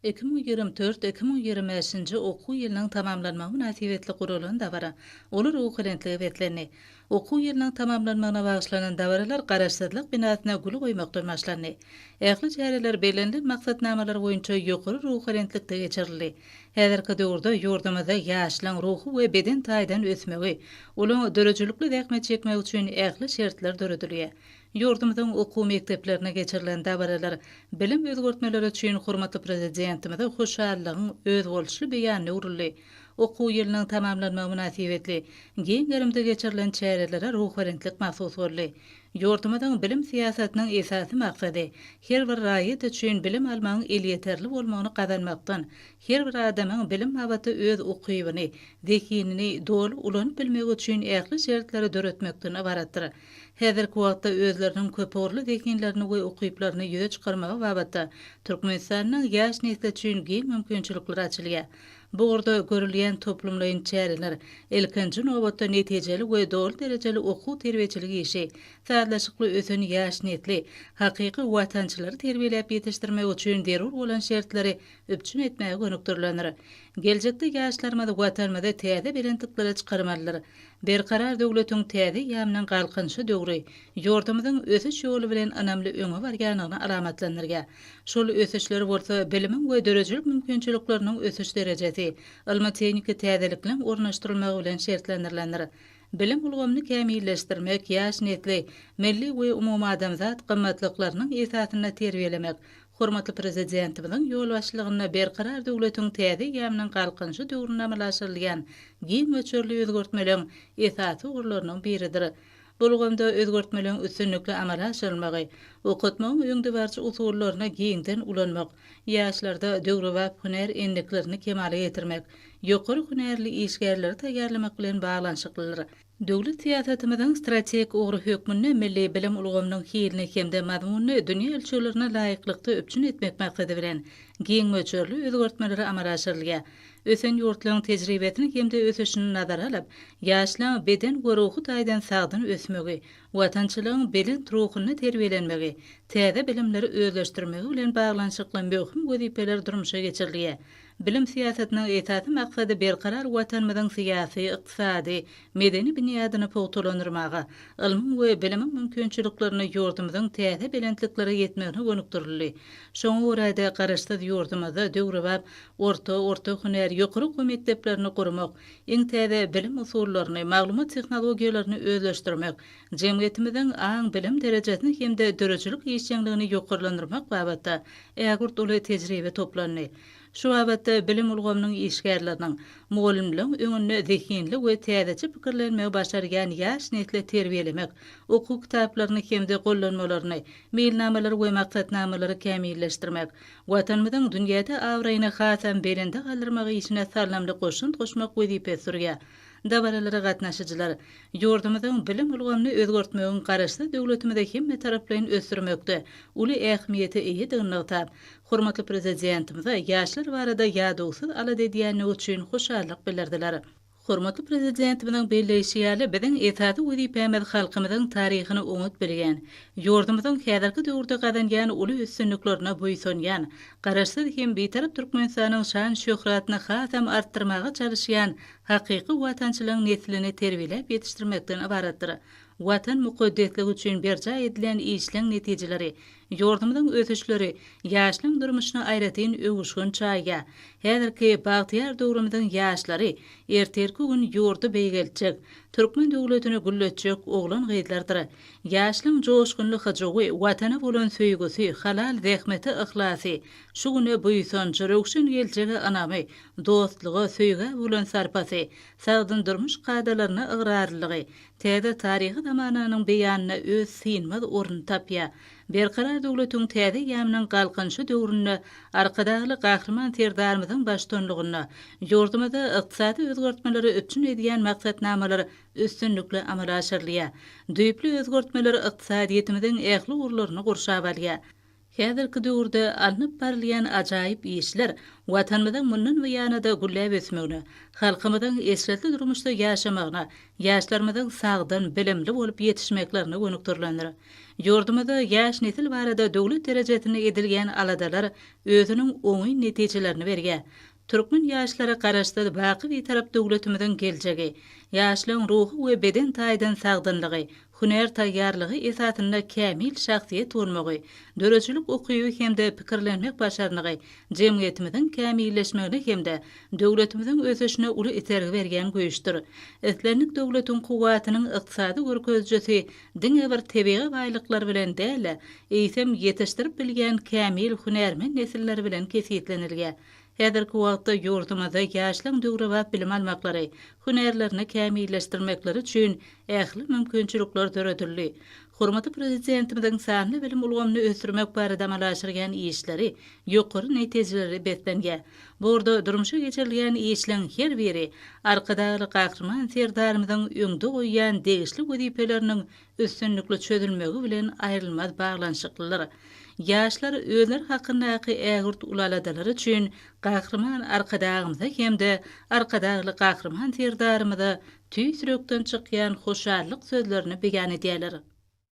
2024, 2025-nji okuw ýylynyň tamamlanmagy mynasybetli guralan dabara uly ruhubelentlige beslendi. Okuw ýylynyň tamamlanmagyna bagyşlanan dabaralar Garaşsyzlyk binasyna gül goýmakdan başlandy. Ähli çäreler bellenilen maksatnamalar boýunça ýokary ruhubelentlikde geçirildi. Häzirki döwürde ýurdumyzda ýaşlaryň ruhy we beden taýdan ösmegi, olaryň döredijilikli zähmet çekmegi üçin ähli şertler döredilýär. Ýurdumyzyň okuw mekdeplerinde geçirilen dabaralar bilim özgertmeleri üçin hormatly Prezidentimize hoşallygyň özboluşly beýanyna öwrüldi. Okuw ýylynyň tamamlanmagy mynasybetli giň gerimde geçirilen çärelere ruhubelentlik mahsus boldy. Ýurdumyzyň bilim syýasatynyň esasy maksady her bir raýat üçin bilim almagyň elýeterli bolmagyny gazanmakdan, her bir adamyň bilim babatda öz ukybyny, zehinini doly ulanyp bilmegi üçin ähli şertleri döretmekden ybaratdyr. Häzirki wagtda özleriniň köpugurly zehinlerini we ukyplaryny ýüze çykarmagy babatda Türkmenistanyň ýaş nesli üçin giň mümkinçilikler açylýar. Bu ugurda görülýän toplumlaýyn çäreler, ilkinji nobatda, netijeli we doly derejeli okuw-terbiýeçilik işi, sazlaşykly ösen ýaş nesli, hakyky watançylary terbiýeläp ýetişdirmek üçin zerur bolan şertleri üpjün etmäge gönükdirilendir. Geljekde ýaşlarymyz Watanymyzy täze belentliklere çykarmalydyr. Berkarar döwletiň täze eýýamynyň Galkynyşy döwri ýurdumyzyň ösüş ýoly bilen ynamly öňe barýandygyny alamatlandyrýar. Şol ösüşler bolsa bilimiň we döredijilik mümkinçilikleriniň ösüş derejesi, ylmy-tehniki täzelikleriň ornaşdyrylmagy bilen şertlendirilendir. Bilim ulgamyny kämilleşdirmek, ýaş nesli milli we umumadamzat gymmatlyklarynyň esasynda terbiýelemek, Hormatly Prezidentimiziň ýolbaşçylygynda Berkarar döwletiň täze eýýamynyň Galkynyşy döwründe amala aşyrylýan giň möçberli özgertmeleriň esasy ugurlarynyň biridir. Bu ulgamda özgertmeleriň üstünlikli amala aşyrylmagy, okatmagyň öňdebaryjy usullaryny giňden ulanmak, ýaşlarda döwrebap hünär endiklerini kemala getirmek, ýokary hünärli işgärleri taýýarlamak bilen baglanyşyklydyr. Döwlet syýasatymyzyň strategik ugry hökmünde milli bilim ulgamynyň hilini hem-de mazmunyny dünýä ölçeglerine laýyklykda üpjün etmek maksady bilen, giň möçberli özgertmeler amala aşyrylýar. Ösen ýurtlaryň tejribesini hem-de ösüşini nazara alyp, ýaşlaryň beden we ruhy taýdan sagdyn ösmegi, watançylygyň belent ruhunda terbiýelenmegi, täze bilimleri özleşdirmegi bilen baglanyşykly möhüm wezipeler durmuşa geçirilýär. Bilim syýasatynyň esasy maksady berkarar Watanymyzyň syýasy, ykdysady, medeni binýadyny pugtalandyrmaga, ylmyň we bilimiň mümkinçiliklerini ýurdumyzyň täze belentliklere ýetmegine gönükdirildi. Şoňa görä-de, Garaşsyz ýurdumyzda döwrebap orta, orta hünär, ýokary okuw mekdeplerini gurmak, iň täze bilim usullaryny, maglumat tehnologiýalaryny özleşdirmek, jemgyýetimiziň aň-bilim derejesini hem-de döredijilik işjeňligini ýokarlandyrmak babatda ägirt uly tejribe toplandy. Şu babatda bilim ulgamynyň işgärleriniň, mugallymlaryň öňünde zehinli we täzeçe pikirlenmegi başarýan ýaş nesli terbiýelemek, okuw kitaplaryny hem-de gollanmalaryny, meýilnamalary we maksatnamalary kämilleşdirmek, Watanymyzyň dünýäde abraýyny hasam belende galdyrmak işine saldamly goşant goşmak wezipesi durýar. Dabaralara gatnaşyjylar ýurdumyzyň bilim ulgamyny özgertmegiň Garaşsyz döwletimizi hemmetaraplaýyn ösdürmekde uly ähmiýete eýedigini nygtap, hormatly Prezidentimize ýaşlar barada ýadawsyz alada edýändigi üçin hoşallyk bildirdiler. Hormatly Prezidentimiziň belleýşi ýaly, biziň esasy wezipämiz halkymyzyň taryhyny oňat bilýän, ýurdumyzyň häzirki döwürde gazanýan uly üstünliklerine buýsanýan, Garaşsyz hem Bitarap Türkmenistanyň şan-şöhratyny hasam artdyrmaga çalyşýan hakyky watançylaryň neslini terbiýeläp ýetişdirmekden ybaratdyr. Watan mukaddesligi üçin berjaý edilýän işleň netijeleri, ýurdumyzyň ösüşleri ýaşlaryň durmuşyna aýratyn öwüşgin çaýýar. Häzirki bagtyýar döwrümiziň ýaşlary ertirki gün ýurdy beýgeltjek, türkmen döwletini gülletjek oglan-gyzlardyr. Ýaşlaryň joşgunly hyjuwy, Watana bolan söýgüsi, halal zähmete yhlasy, şu güne buýsanjy, röwşen geljege ynamy, dostluga, söýgä bolan sarpasy, sagdyn durmuş kadalaryna ygrarlylygy täze taryhy zamananyň beýanynda öz synmaz ornuny tapýar. Berkarar döwletiň täze eýýamynyň Galkynyşy döwründe Arkadagly Gahryman Serdarymyzyň baştutanlygynda ýurdumyzda ykdysady özgertmeleri üpjün edýän maksatnamalar üstünlikli amala aşyrylýar. Düýpli özgertmeler ykdysadyýetimiziň ähli ugurlaryny gurşap alýar. Häzirki döwürde alnyp barylýan ajaýyp işler Watanymyzyň mundan buýana-da gülläp ösmegine, halkymyzyň eşretli durmuşda ýaşamagyna, ýaşlarymyzyň sagdyn, bilimli bolup ýetişmeklerine gönükdirilendir. Ýurdumyzda ýaş nesil barada döwlet derejesinde edilýän aladalar özüniň oňyn netijelerini berýär. Türkmen ýaşlary Garaşsyz, baky Bitarap döwletimiziň geljegi, ýaşlaryň ruhy we beden taýdan sagdynlygy, hünär taýýarlygy esasynda kämil şahsyýet bolmagy, döredijilik ukyby hem-de pikirlenmek başarnygy jemgyýetimiziň kämilleşmegine hem-de döwletimiziň ösüşine uly itergi berýän güýçdür. Islendik döwletiň kuwwatynyň ykdysady görkezijisi diňe bir tebigy baýlyklar bilen däl-de, eýsem, ýetişdirip bilýän kämil hünärmen nesilleri bilen kesgitlenilýär. Häzirki wagtda ýurdumyzda ýaşlaryň döwrebap bilim almaklary, hünärlerini kämilleşdirmekleri üçin ähli mümkinçilikler döredildi. Hormatly Prezidentimiziň sanly bilim ulgamyny ösdürmek barada amala aşyrýan işleri ýokary netijelere beslenýär. Bu ugurda durmuşa geçirilýän işleň her biri Arkadagly Gahryman Serdarymyzyň öňde goýýan degişli wezipeleriniň üstünlikli çözülmegi bilen aýrylmaz baglanyşyklydyr. Ýaşlar özleri hakyndaky ägirt uly aladalary üçin Gahryman Arkadagymyza hem-de Arkadagly Gahryman Serdarymyza tüýs ýürekden çykýan hoşallyk sözlerini beýan edýärler.